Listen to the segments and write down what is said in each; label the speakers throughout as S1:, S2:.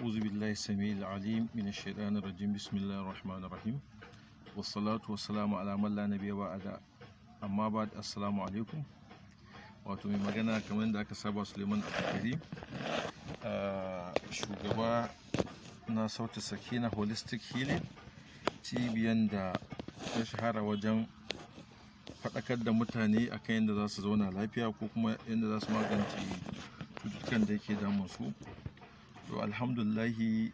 S1: أعوذ بالله السميع العليم من الشيطان الرجيم. بسم الله الرحمن الرحيم، والصلاة والسلام على من لا نبي بعد، amma ba. Assalamu alaikum. Wato mai magana kamar yadda aka saba, Suleiman Abdulkarim, shugaba na Sauti Sakina Holistic Healing, cibiyan da ta shahara wajen faɗakar da mutane akan yadda za su zauna lafiya ko kuma yadda za su magance cututtukan da yake damun su. To, alhamdulillahi,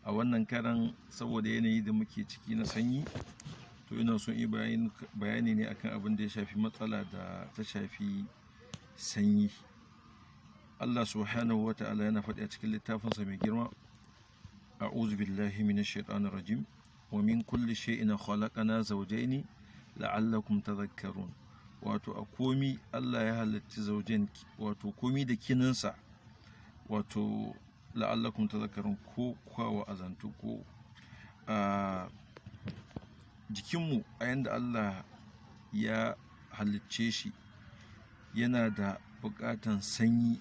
S1: a wannan karan, saboda yanayi da muke ciki na sanyi, to ina son yi bayani ne akan abin da ya shafi matsala da ta shafi sanyi. Allah subhanahu wa ta'ala yana faɗi a cikin littafinsa mai girma: "A'udhu billahi minash shaitanir rajim. Wa min kulli shay'in khalaqna zawjayn la'allakum tadhakkarun." Wato a komi Allah ya halicci zaujen, wato komi da kininsa, wato la'allakum tadhakkarun, ko kwa wa'azantu. Ko a jikinmu, a yanda Allah ya halicce shi, yana da buƙatan sanyi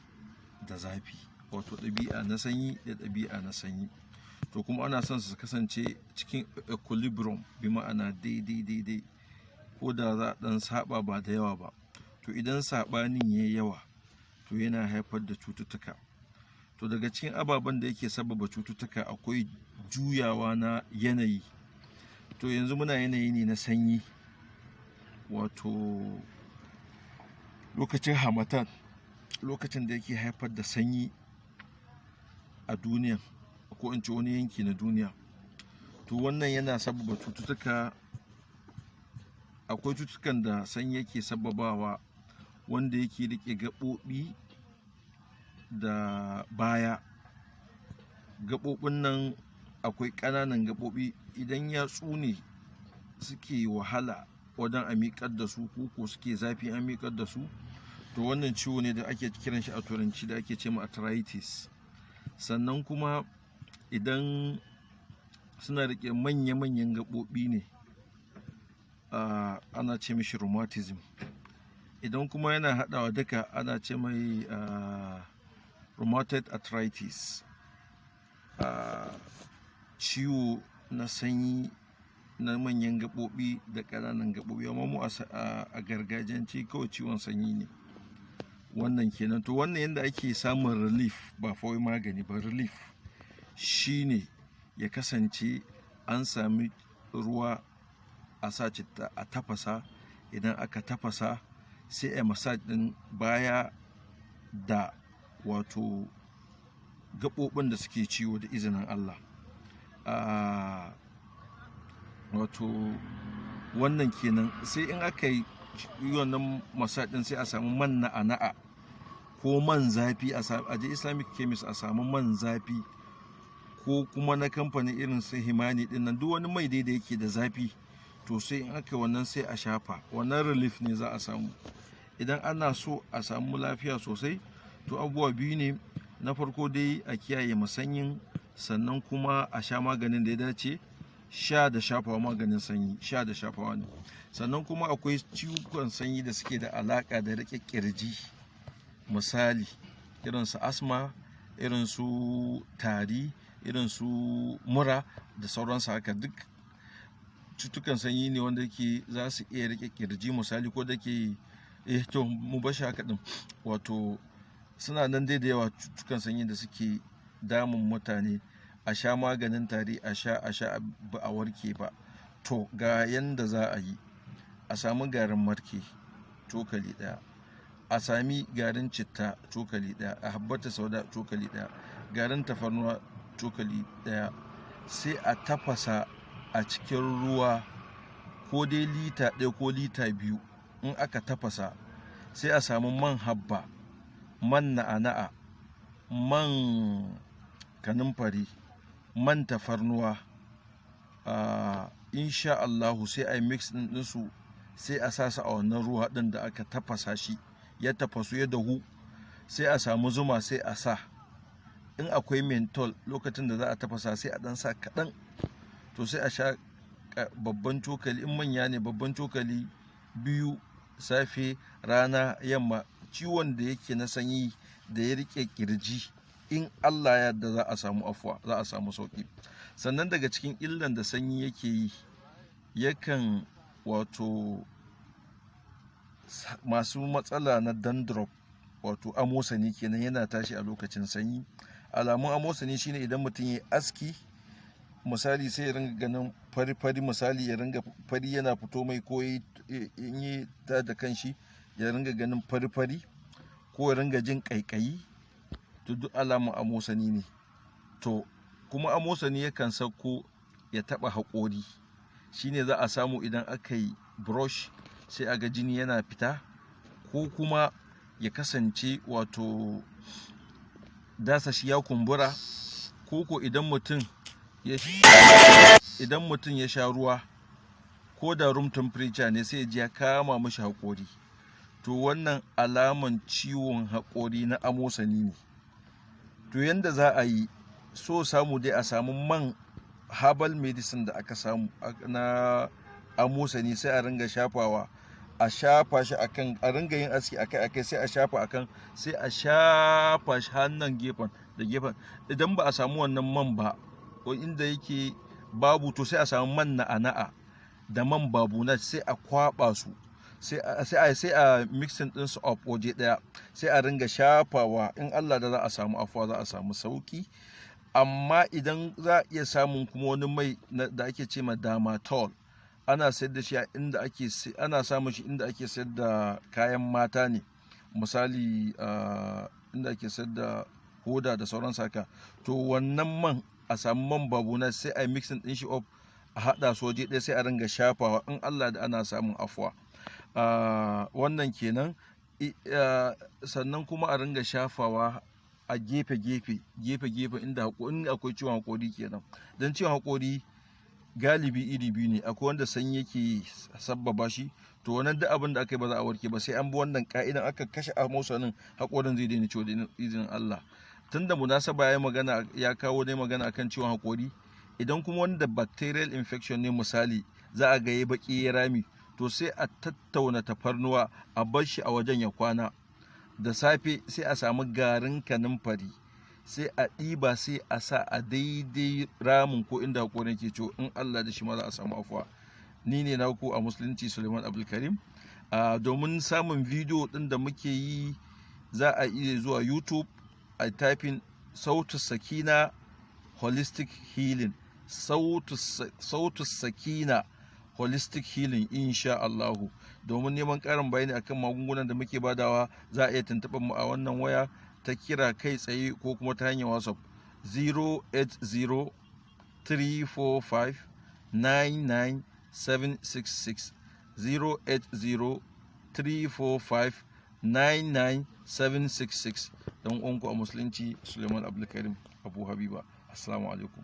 S1: da zafi, wato ɗabi'a na sanyi da ɗabi'a na sanyi. To kuma ana son su kasance cikin equilibrium, bi ma'ana daidai daidai, ko da za a ɗan saɓa ba da yawa ba. To idan saɓanin yayi yawa, to yana haifar da cututtuka. To daga cikin ababen da yake sabbaba cututtuka akwai juyawa na yanayi. To yanzu muna yanayi ne na sanyi, wato lokacin harmattan, lokacin da yake haifar da sanyi a duniya, ko in ce wani yanki na duniya. To wannan yana sabbaba cututtuka. Akwai cututtukan da sanyi yake sabbabawa wanda yake riƙe gaɓoɓi da baya. Gaɓoɓin nan, akwai ƙananan gaɓoɓi, idan yatsu ne suke wahala wajen a miƙar da su, ko suke zafi an miƙar da su, to wannan ciwo ne da ake kiran shi a Turanci da ake ce ma arthritis. Sannan kuma idan suna riƙe manya-manyan gaɓoɓi ne, ana ce mishi rheumatism. Idan kuma yana haɗawa duka, ana ce mai rheumatoid arthritis. Ciwo na sanyi na manyan gaɓoɓi da ƙananan gaɓoɓi, amma mu a gargajiyance kawai ciwon sanyi ne wannan kenan. To wannan yanda ake samun relief, ba fa wai magani ba, relief shine ya kasance an sami ruwa, a sa citta a tafasa. Idan aka tafasa, sai a yi massage ɗin baya da wato gaɓoɓin da suke ciwo, da izinin Allah. Wato wannan kenan. Sai in aka yi wannan massage ɗin, sai a samu man na'ana'a ko man zafi, a je Islamic chemist a samu man zafi, ko kuma na kamfanin irin su Himani ɗin nan, duk wani mai dai da yake da zafi. To sai in aka yi wannan, sai a shafa. Wannan relief ne za a samu. Idan ana so a samu lafiya sosai, to abubuwa biyu ne. Na farko dai, a kiyaye masanyin, sannan kuma a sha maganin da ya dace. Sha da shafawa, maganin sanyi sha da shafawa ne. Sannan kuma akwai ciwukan sanyi da suke da alaƙa da riƙe ƙirji, misali irin su asma, irin su tari, irin su mura da sauransu haka. Duk cutukan sanyi ne wanda yake za su iya riƙe ƙirji, misali, ko da ke to mu bashi haka ɗin. Wato suna nan dai da yawa, cutukan sanyi da suke damun mutane. A sha maganin tari, a sha, a sha, ba a warke ba. To ga yanda za a yi: a samu garin marke cokali ɗaya, a sami garin citta cokali ɗaya, a habbata sauda cokali ɗaya, garin tafarnuwa cokali ɗaya, sai a tafasa a cikin ruwa, ko dai lita 1 ko lita 2. In aka tafasa, sai a samu man habba, man na'ana'a, man kanumfari, man tafarnuwa, insha Allahu, sai a yi mix ɗinsu, sai a sa su a wannan ruwa ɗin da aka tafasa shi, ya tafasu, ya dahu. Sai a samu zuma, sai a sa. In akwai menthol, lokacin da za a tafasa sai a ɗan sa kaɗan. To sai a sha babban cokali, in manya ne babban cokali 2, safe, rana, yamma. Ciwon da yake na sanyi da ya riƙe ƙirji. In Allah ya yarda, za a samu afuwa, za a samu sauƙi. Sannan daga cikin illan da sanyi yake yi, yakan wato masu matsala na dandruff, wato amosani kenan, yana tashi a lokacin sanyi. Alamun amosani shine idan mutum ya aski misali, sai ya ringa ganin fari-fari, misali ya ringa fari yana fito mai, ko in yi ta da kanshi ya ringa ganin fari-fari, ko ya ringa jin ƙaiƙayi. To, duk alamun amosani ne. To, kuma amosani yakan sauko ya taɓa haƙori, shine za a samu idan aka yi brush sai a ga jini yana fita, ko kuma ya kasance wato dasashi ya kumbura, ko idan mutum ya sha ruwa, ko da room temperature ne, sai ya ji ya kama mishi haƙori. To, wannan alaman ciwon haƙori na amosani ne. To, yanda za a yi, so samu dai a samu man herbal medicine da aka samu na amosani, sai a ringa shafawa, a shafa shi akan, a ringa yin aski akai akai, sai a shafa akan, sai a shafa shi hannun gefen da gefen. Idan ba a samu wannan man ba, ko inda yake babu, to sai a samu man na'ana'a da man babuna, sai a kwaba su, sai a mixing din su up waje daya, sai a ringa shafawa. In Allah da za a samu afuwa, za a samu sauki. Amma idan za a iya samun kuma wani mai da ake ce ma Damatol, ana sayar da shi a inda ake, ana samun shi inda ake sayar da kayan mata ne, misali inda ake sayar da hoda da sauran haka. To, wannan man, a samu man babuna, sai a yi mixing din shi up, a haɗa su waje ɗaya, sai a ringa shafawa. In Allah da ana samun afuwa. Wannan kenan. Sannan kuma a ringa shafawa a gefe-gefe, gefe-gefe inda in akwai ciwon haƙori kenan. Don ciwon haƙori galibi iri biyu ne: akwai wanda sanyi yake sabbaba shi. To, wannan duk abin da aka yi ba za a warke ba, sai an bi wannan ka'idan aka kashe amosanin, haƙorin zai daina ciwo da izinin Allah. Tunda munasaba ya magana, ya kawo ne magana akan ciwon haƙori. Idan kuma wanda bacterial infection ne, misali za a ga ya baki, ya rami, to sai a tattauna tafarnuwa, a bar shi a wajen ya kwana. Da safe sai a samu garin kanumfari, sai a ɗiba, sai a sa a daidai ramin ko inda haƙorin ke ciwo. In Allah da shi ma za a samu afuwa. Ni ne naku a Musulunci, Suleiman Abdulkarim. Domin samun bidiyo ɗin da muke yi, za a iya zuwa YouTube a typing Sautu Sakina Holistic Healing, Sautu Sakina Holistic Healing, insha Allahu. Domin neman ƙarin bayani akan magungunan da muke badawa, za a iya tuntuɓar mu a wannan waya ta kira kai tsaye ko kuma ta hanyar WhatsApp: 080 345 99766, 080 345 99766. Don uwanku a Musulunci, Suleiman Abdulkarim Abu Habiba. Assalamu alaikum.